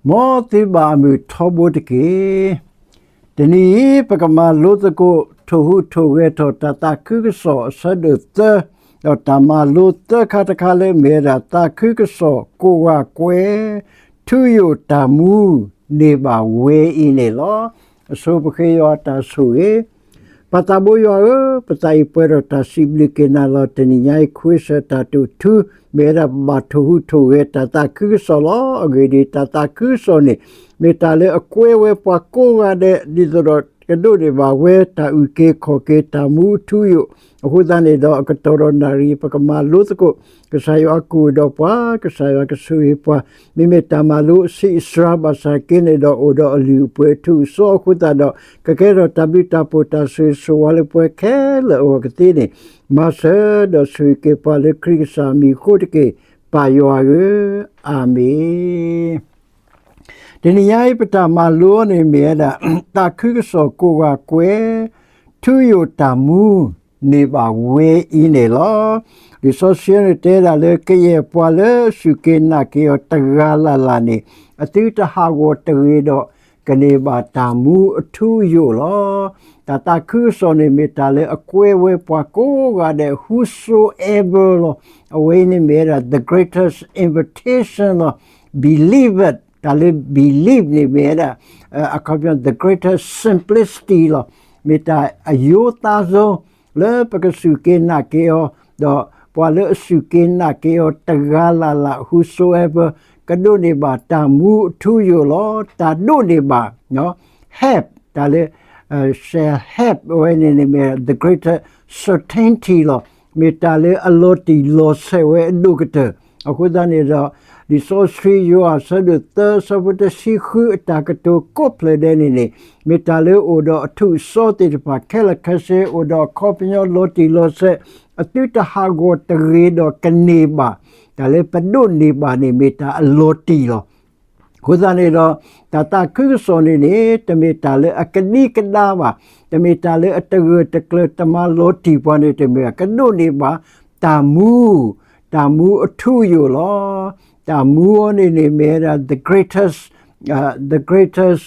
မ်သုဘၣ်အမုာ်ထီဘိတက့ၢ်. တနံၤအံၤ ပကမၤလိသကိး ထိၣ်ဟူးထိၣ်ဂဲၤထီၣ်တၢ်သးခုကစီၣ်အဆၢဒိၣ်သၢ, ဒီးတၢ်မၤလိသၢခါတခါလၢမ့ၢ်ဝဲဒၣ် သးခုကစီၣ်ကိးဂၤကွဲး, ထူယိာ်တၢ်မူန့ၢ်ဘၣ်ဝဲအံၤန့ၣ်လီၤ. အဆိပဃ့ယွၤအတၢ်ဆိၣ်ဂ့ၤ ပၢ်သးဘိယွၤဧၢ, ပသးအံၤပှဲၤဒီးတၢ်စံးဘျုးက့ၤနၤလီၤ. တနံၤညါအံၤ ခွ့စၢၣ်တၢ်တိာ်ထူ မ့ၢ်ဝဲဒၣ်ဘၣ်ထိၣ်ဟူးထိၣ်ဂဲၤတၢ်သးခုကစီၣ်လီၤ. အဂ့ၢ်ဒ်အံၤ, တၢ်သးခုကစီၣ်န့ၣ် မ့ၢ်တၢ်လၢအကွဲဝဲပှၤကိးဂၤဒဲး ဒ်သိးဒီးကဒိးန့ၢ်ဘၣ်ဝဲတၢ်အုၣ်က့ၤခီၣ်က့ၤတၢ်မူအထူအယိာ်. အဃိသတးန့ၣ်ဒီး အကတီၢ်ဒီးနၣ်ရံၣ် ပကမၤလိသကိး ကစၢ်ယွၤကအိၣ်ဒီးပှၤ, ကစၢ်ယွၤကဆိၣ်ဂ့ၤပှၤ. မ့မ့ၢ်တၢ်မၤလိအဆံးအစှၤဘၣ်ဆၣ်က့န့ၣ်ဒီး အိၣ်ဒီးအလုၢ်အပှ့ၤအထူးအစီအဃိသတးဒီး ကကဲထီၣ်တၢ်ဘျုးတၢ်ဖှိၣ်တၢ်ဆိၣ်ဂ့ၤဆိၣ်ဝါလၢပှၤခဲလၢာ်အဂီၢ်ကသ့န့ၣ်, မၤစၢၤဒီးဆိၣ်ဂ့ၤက့ၤပှၤလၢခရံာ်ကစၢ်အမံၤအဃိတက့ၢ်, ပၢ်ယွၤဧၢ, အၤမ့ၣ်. တနံၤညါအံၤ ပတၢ်မၤလိအီၤန့ၣ်မ့ၢ်ဝဲဒၣ် သးခုကစီၣ်ကိးဂၤကွဲး, ထူယိာ်တၢ်မူန့ၢ်ဘၣ်ဝဲအံၤန့ၣ်လီၤ. လံာ်စီဆှံန့ၣ်တဲဒၣ်လၢ ကယဲၢ်ပှၤလၢအစူၢ်က့ၤနာ်က့ၤအီၤတဂၤလၢ်လၢ်န့ၣ် အသုတဟးဂီၤတဂ့ၤဒီး ကန့ၢ်ဘၣ်တၢ်မူအထူအယိာ်လီၤ. တၢ်သးခုကစီၣ်န့ၣ်မ့ၢ်တၢ်လၢအကွဲဝဲပှၤကိးဂၤဒဲး whosoever လီၤ. အဝဲအံၤန့ၣ်မ့ၢ်ဝဲဒၣ် the greatest invitation လီၤ. Believe it, တၢ်လၢ believe န့ၣ်မ့ၢ်ဝဲဒၣ် အခီပညီ the greatest simplicity လီၤ. မ့ၢ်တၢ်အယိသးစီ လၢပကစူၢ်က့ၤနာ်က့ၤအီၤ, ဒီးပှၤလၢအစူၢ်က့ၤနာ်က့ၤအီၤတဂၤလၢ်လၢ် whosoever ကဒိးန့ၢ်ဘၣ်တၢ်မူအထူအယိာ်လီၤ. တၢ်ဒိးန့ၢ်ဘၣ် help တၢ်လၢ shall help အဝဲန့ၣ်န့ၣ်မ့ၢ် the greatest certainty လီၤ. မ့ၢ်တၢ်လၢအလီၤတံၢ်လီၤဆဲးဝဲအဒိၣ်ကတၢၢ်. အဃိသတးန့ၣ်ဒီး လံာ်စီဆှံယိၤဟၣ်အဆၢဒိၣ်သၢ အဆၢဖိတဆံဃု အတၢ်ကတိၤကိးဖျၢၣ်ဒဲးန့ၣ်န့ၣ် မ့ၢ်တၢ်လၢအိၣ်ဒီးအထူးအစီသ့ၣ်တဖၣ်ခဲလၢာ်ခဲဆ့ အိၣ်ဒီးအခီပညီလီၤတံၢ်လီၤဆဲး အသုတဟးဂီၤတဂ့ၤဒီးကန့ၢ်ဘၣ်, တၢ်လၢပဒိးန့ၢ်ဘၣ်န့ၣ်မ့ၢ်တၢ်အလီၤတံၢ်လီၤ. အဃိသတးန့ၣ်ဒီး တၢ်သးခုကစီၣ်န့ၣ်န့ၣ် တမ့ၢ်တၢ်လၢအကဒံကဒါဘၣ်, တမ့ၢ်တၢ်လၢအတဂၢၢ်တကျၢၤတမၤလီၤတံၢ်ပှၤန့ၣ်တမ့ၢ်, ကဒိးန့ၢ်ဘၣ်တၢ်မူ, တၢ်မူအထူအယိာ်လီၤ. တၢ်မူအီၤန့ၣ်န့ၣ်မ့ၢ်ဝဲဒၣ် the greatest, the greatest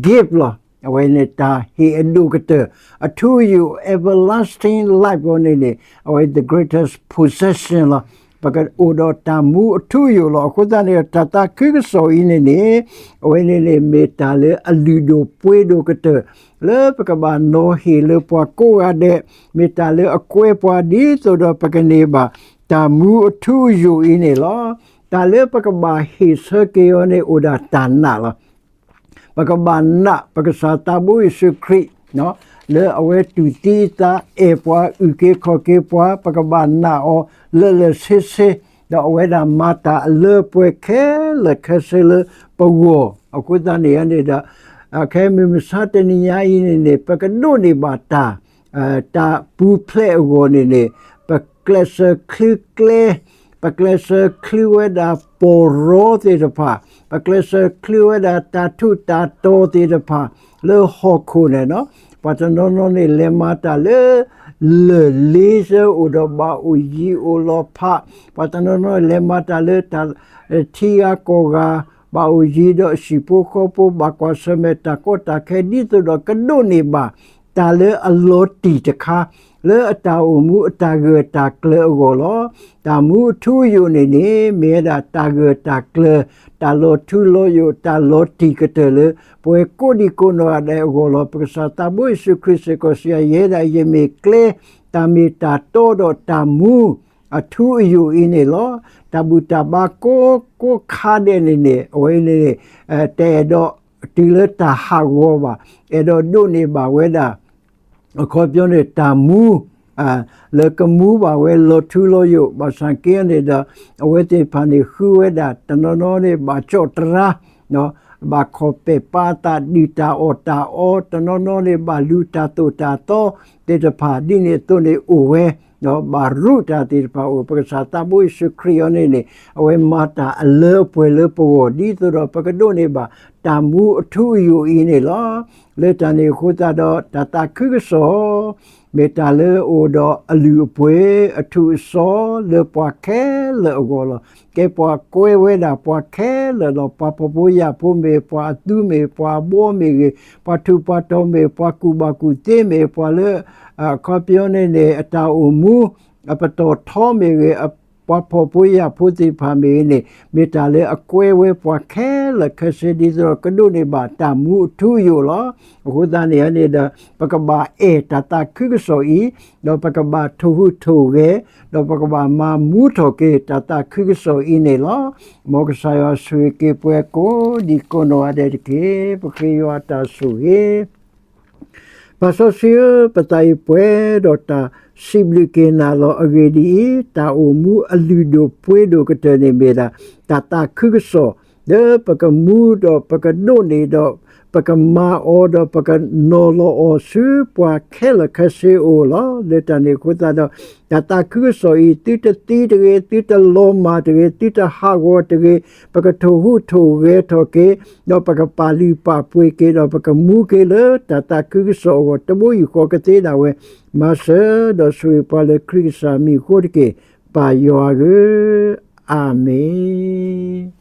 gift လီၤ. အဝဲန့ၣ်တၢ်ဟ့ၣ်အဒိၣ်ကတၢၢ်, အထူအယိာ် everlasting life အီၤန့ၣ်န့ၣ် အဝဲ the greatest possession လီၤ. ပကအိၣ်ဒီးတၢ်မူအထူအယိာ်လီၤ. အဃိသတးန့ၣ် တၢ်သးခုကစီၣ်အံၤန့ၣ်န့ၣ် အဝဲန့ၣ်န့ၣ် မ့ၢ်တၢ်လၢအလုၢ်ဒိၣ်ပှ့ၤဒိၣ်ကတၢၢ် လၢပကဘၣ်နီၤဟ့ၣ်လၢပှၤကိးဂၤဒဲး, မ့ၢ်တၢ်လၢအကွဲပှၤဒ်သိးဒီးပကန့ၢ်ဘၣ် တၢ်မူအထူအယိာ်အံၤန့ၣ်လီၤ. တၢ်လၢပကဘၣ်ဟ့ၣ်ဆၢက့ၤအီၤန့ၣ် အိၣ်ဒၣ်တၢ်နာ်လီၤ. ပကဘၣ်နာ်ပကစၢ်သးဘိယ့ၣ်ၡူးခရံာ် လၢအဝဲတူၢ်သံအသး အဲၣ်ပှၤ အုၣ်က့ၤခီၣ်က့ၤပှၤ, ပကဘၣ်နာ်အီၤလၢာ်လၢာ်ဆ့ဆ့, ဒီးအဝဲဒၣ်မၤတၢ်အလၢအပှဲၤခဲလၢာ်ခဲဆ့လၢပဂီၢ်. အဃိသတးန့ၣ်န့ၣ်ဒီး ခဲမုၢ်မဆါတနံၤညါအံၤန့ၣ်န့ၣ် ပကဒိးန့ၢ်ဘၣ်တၢ် တၢ်ပူၤဖျဲးအဂီၢ်န့ၣ်န့ၣ် ပကျဲးစၢးချုးကျဲ, ပကျဲးစၢးချုးဝဲဒၣ်ပီၢ်ရီသ့ၣ်တဖၣ်, ပကျဲးစၢးချုးဝဲဒၣ်တၢ်ထူးတၢ်တီၤသ့ၣ်တဖၣ် လၢဟီၣ်ခိၣ်န့ၣ်လီၤ. ပှၤတနီၤနီၤန့ၣ် လဲၤမၤတၢ်လၢ လၢၢ်လ့ဆၢ အိၣ်ဒီးဘၣ်အိၣ်ယံၤအိၣ်လီၤဖး, ပှၤတနီၤနီၤန့ၣ် လဲၤမၤတၢ်လၢတၢ် ထံဂၤကီၢ်ဂၤ ဘၣ်အိၣ်ယံၤဒီးအဟံၣ်ဖိဃီဖိ ဘၣ်ကွၢ်ဆၢၣ်မဲာ်တၢ်ကီတၢ်ခဲ ဒ်သိးဒီးကဒိးန့ၢ်ဘၣ် တၢ်လၢအလီၤတံၢ်တခါ လၢအတၢ်အိၣ်မူအတၢ်ဂၢၢ်တၢ်ကျၢၤအဂီၢ်လီၤ. တၢ်မူအထူအယိာ်န့ၣ်န့ၣ် မ့ၢ်ဝဲဒၣ်တၢ်ဂၢၢ်တၢ်ကျၢၤ, တၢ်လီၤထူလီၤယိာ်, တၢ်လီၤတံၢ်ကတၢၢ်လၢ ပဝဲကိးဒံကိးနီၢ်ဂၤဒဲးအဂီၢ်လီၤ. ပကစၢ်သးဘိယ့ၣ်ၡူးခရံာ်စ့ၢ်ကီးစံး ယဲဒၣ်ယမ့ၢ်ကျဲ, တၢ်မ့ၢ်တၢ်တီဒီးတၢ်မူ အထူအယိာ်အံၤန့ၣ်လီၤ. တၢ်ဘူၣ်တၢ်ဘါကိးကိးခါဒဲးန့ၣ်န့ၣ် အဝဲန့ၣ်န့ၣ် တအဲၣ်ဒိးတုၤလၢတၢ်ဟးဂီၤဘၣ်, အဲၣ်ဒိးဒိးန့ၢ်ဘၣ်ဝဲဒၣ် အခီပညီန့ၣ် တၢ်မူ လၢကမူဘၣ်ဝဲလီၤထူလီၤယိာ် ဘၣ်ဆၣ်က့န့ၣ်ဒီး အဝဲသ့ၣ်တဖၣ်န့ၣ် ဃုဝဲဒၣ် တနီၤနီၤန့ၣ် ဘၣ်ကၠီၣ်တရါ ဘၣ်ခီၣ်ပဲာ်ပာ်အသး ဒုၣ်တၢ်အီၣ်တၢ်အီ, တနီၤနီၤန့ၣ် ဘၣ်လူၤတၢ်သိၣ်တၢ်သီသ့ၣ်တဖၣ် ဒ်န့ၣ်အသိးန့ၣ်အိၣ်ဝဲ, ဘၣ်ရူးတၢ်သ့ၣ်တဖၣ်အိၣ်, ပကစၢ်သးဘိယ့ၣ်ၡူးခရံာ်အံၤန့ၣ်န့ၣ် အဝဲမၤတၢ်အလၢအပှဲၤလၢပဂီၢ် ဒ်သိးဒီးပကဒိးန့ၢ်ဘၣ် တၢ်မူအထူအယိာ်အံၤန့ၣ်လီၤ. လၢတၢ်န့ၣ်အဃိသတးဒီး တၢ်သးခုကစီၣ် မ့ၢ်တၢ်လၢအအိၣ်ဒီးအလုၢ်အပှ့ၤ အထူးအစီၤလၢပှၤခဲလၢာ်အဂီၢ်လီၤ. ကဲပှၤကွဲဝဲဒၣ်ပှၤခဲလၢာ်လီၤ. ပှၤဖှီၣ်ဖိယာ်ဖိမ့ၢ်ဂ့ၤ, ပှၤအသူမ့ၢ်ဂ့ၤ, ပှၤအဘှီမ့ၢ်ဂ့ၤ, ပှၤထူးပှၤတီၤမ့ၢ်ဂ့ၤ, ပှၤကူၣ်ဘၣ်ကူၣ်သ့မ့ၢ်ဂ့ၤ, ပှၤလၢ အခီပညီန့ၣ်န့ၣ် အတၢ်အိၣ်မူ အပတီၢ်ထီမ့ၢ်ဂ့ၤ, ပှၤဖှီၣ်ဖိယာ်ဖိသ့ၣ်တဖၣ်မ့ၢ်ဂ့ၤန့ၣ် မ့ၢ်တၢ်လၢအကွဲဝဲပှၤခဲလၢာ်ခဲဆ့ ဒ်သိးဒီးကဒိးန့ၢ်ဘၣ်တၢ်မူအထူအယိာ်လီၤ. အဃိသတးန့ၣ်န့ၣ်ဒီး ပကဘၣ်အဲၣ်တၢ်သးခုကစီၣ်အံၤ, ဒီးပကဘၣ်ထိၣ်ဟူးထိၣ်ဂဲၤ, ဒီးပကဘၣ်မၤမူထီၣ်က့ၤတၢ်သးခုကစီၣ်အံၤန့ၣ်လီၤ. မ်ကစၢ်ယွၤဆိၣ်ဂ့ၤက့ၤပှၤကိးဒံကိးနီၢ်ဂၤဒဲးတက့ၢ်. ပဃ့ယွၤအတၢ်ဆိၣ်ဂ့ၤ ပၢ်စီဆှံဧၢ, ပသးအံၤပှဲၤဒီးတၢ်စံးဘျုးက့ၤနၤလီၤ. အဂ့ၢ်ဒ်အံၤ, တၢ်အိၣ်မူအလုၢ်ဒိၣ်ပှ့ၤဒိၣ်ကတၢၢ်န့ၣ်မ့ၢ်ဒၣ် တၢ်သးခုကစီၣ် လၢပကမူဒီးပကဒိးန့ၢ်ဒီး ပကမၤအီၤဒီး ပကနီၤလီၤအီၤဆူပှၤခဲလၢာ်ခဲဆ့အအိၣ်လီၤ. လၢတၢ်န့ၣ်အဃိသတးဒီး တၢ်သးခုကစီၣ်အံၤ သုတသံတဂ့ၤ, သုတလီၤမၢ်တဂ့ၤ, သုတဟးဂီၤတဂ့ၤ, ပကထိၣ်ဟူးထိၣ်ဂဲၤထီၣ်က့ၤ, ဒီးပကပာ်လုၢ်ပာ်ပှ့ၤက့ၤ, ဒီးပကမူက့ၤလၢတၢ်သးခုကစီၣ်အဂီၢ် တဘိယူၢ်ဃီကသ့ဒၣ်ဝဲ, မၤစၢၤဒီးဆိၣ်ဂ့ၤပှၤလၢခရံာ်ကစၢ်မံၤအဃိတက့ၢ်, ပၢ်ယွၤဧၢ, အၤမ့ၣ်.